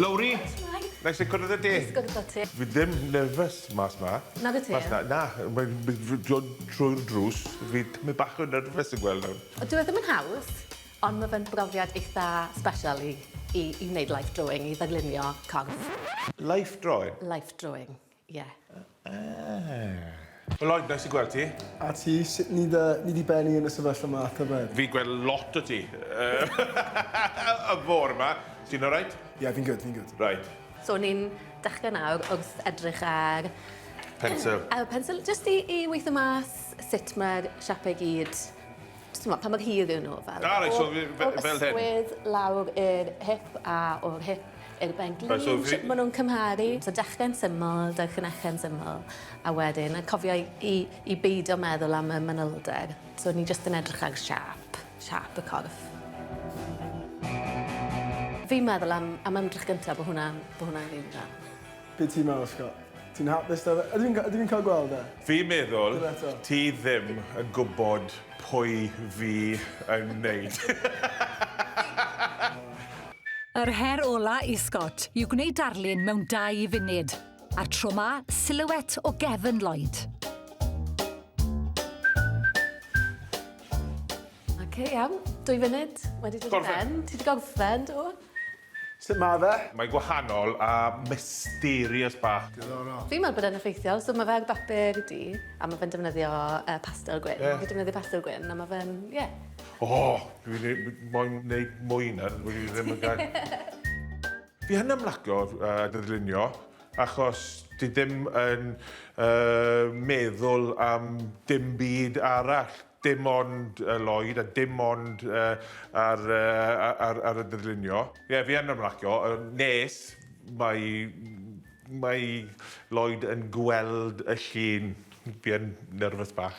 Lowri! Neis i cwrdd â ti. Neis gwrdd â ti. Fi ddim nervous mas 'ma. Nag wyt ti? Mas 'na. Na, mae'n dod trwy'r drws, fi tymed bach o nervous yn gweld nawr. Dyw e ddim yn haws, ond ma' fe'n brofiad eitha special i i i wneud life drawing, i ddarlunio corff. Life drawing? Life drawing, ie. Ah. Wel Lloyd, neis i gweld ti. A ti, sut ni dy, ni 'di bennu yn y sefyllfa 'ma tybed? Fi'n gweld lot o ti y bore 'ma. Ti'n alright? Ie, fi'n good, fi'n good. Reit. So ni'n dechrau nawr wrth edrych ar... Pencil. Ar y pencil, jyst i i weithio mas sut mae'r siapau gyd, t'mo' pa mor hir yw nhw fel. Ah reit, so fi fel hyn. O'r ysgwydd lawr i'r hip a o'r hip i'r ben glin, Reit, so fi... shwt ma' nhw'n cymharu. So dechrau'n syml, dechrau'n syml, a wedyn, a cofio i i i beidio meddwl am y manylder. So ni jyst yn edrych ar siâp, siâp y corff. Fi'n meddwl am am ymdrech gyntaf bo' hwnna'n bo' hwnna'n rili dda. Be ti'n meddwl, Scott? Ti'n hapus 'da fe? Ydw i'n ydw i'n cael gweld e? Fi'n meddwl Dim eto. ti ddim yn gwybod pwy fi yn wneud. Yr her ola i Scott yw gwneud darlun mewn dau funud, a'r tro 'ma, silhouette o gefn Lloyd. Oce, iawn. Dwy funud wedi dod i ben. Ti 'di gorffen, do? Sut ma' fe? Mae'n gwahanol a mysterious bach. Diddorol. Fi'n meddwl bod e'n effeithiol. So ma' fe ar bapur du a ma' fe'n defnyddio yy pastel gwyn. Ie. Fi'n defnyddio pastel gwyn a ma' fe'n ie. O! Dwi ne- moyn neud mwy nawr dwi ddim yn gael. Fi yn ymlacio yy darlunio achos ti ddim yn yy meddwl am dim byd arall. Dim ond y Lloyd a dim ond yy ar yy ar ar y darlunio. Ie, fi yn ymlacio nes mae mae Lloyd yn gweld y llun. Fi yn nervous bach.